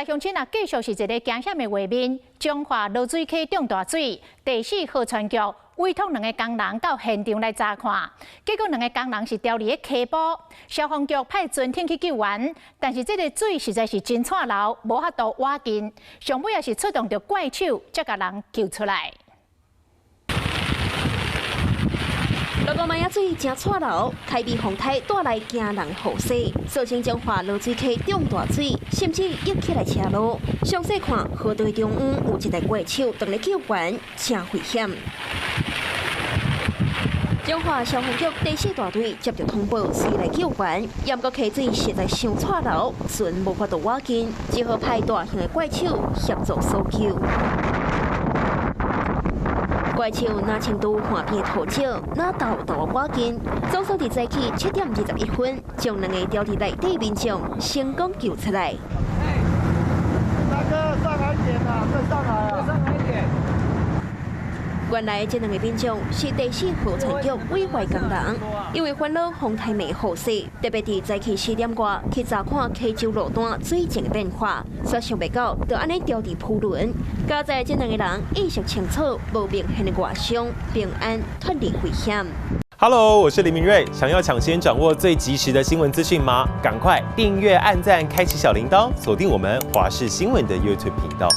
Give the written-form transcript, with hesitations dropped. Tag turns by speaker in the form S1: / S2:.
S1: 來鄉親啊，繼續是一个驚險的畫面。彰化濁水溪漲大水，第四河川局委託兩个工人到現場來查看，結果兩个工人是牢佇咧溪埔，消防局派船艇去救援，但是這个水實在是真掣流，無法度倚近，上尾也是出動著怪手，才共人救出來。
S2: 六五萬仔水誠掣流，開美風颱帶來驚人雨勢，造成彰化濁水溪漲大水，甚至溢起來車路。詳細看河道中央有一台怪手當咧救援，誠危險。彰化消防局第四大隊接著通報，隨來救援，毋過溪水實在傷掣流，船無法度倚近，只好派大型的怪手協助搜救。怪手若像拄岸邊塗石，若鬥鬥倚近，總算佇早起7點21分，將兩个牢佇內底民眾成功救出來。
S3: 大哥，上來一點啊！再上來啊！上來一點。
S2: 原來這兩个民眾是第四河川局委外工人，因為煩惱風颱暝雨勢，特別佇早起4點外去查看溪洲路段水情的變化，卻想袂到就按呢牢佇浮輪。佳哉這兩个人意識清楚，無明顯的外傷，平安脫離危險。
S4: Hello，我是林明瑞，想要搶先掌握最及時的新聞資訊嗎？趕快訂閱、按讚、開啟小鈴鐺，鎖定我們華視新聞的 YouTube 頻道。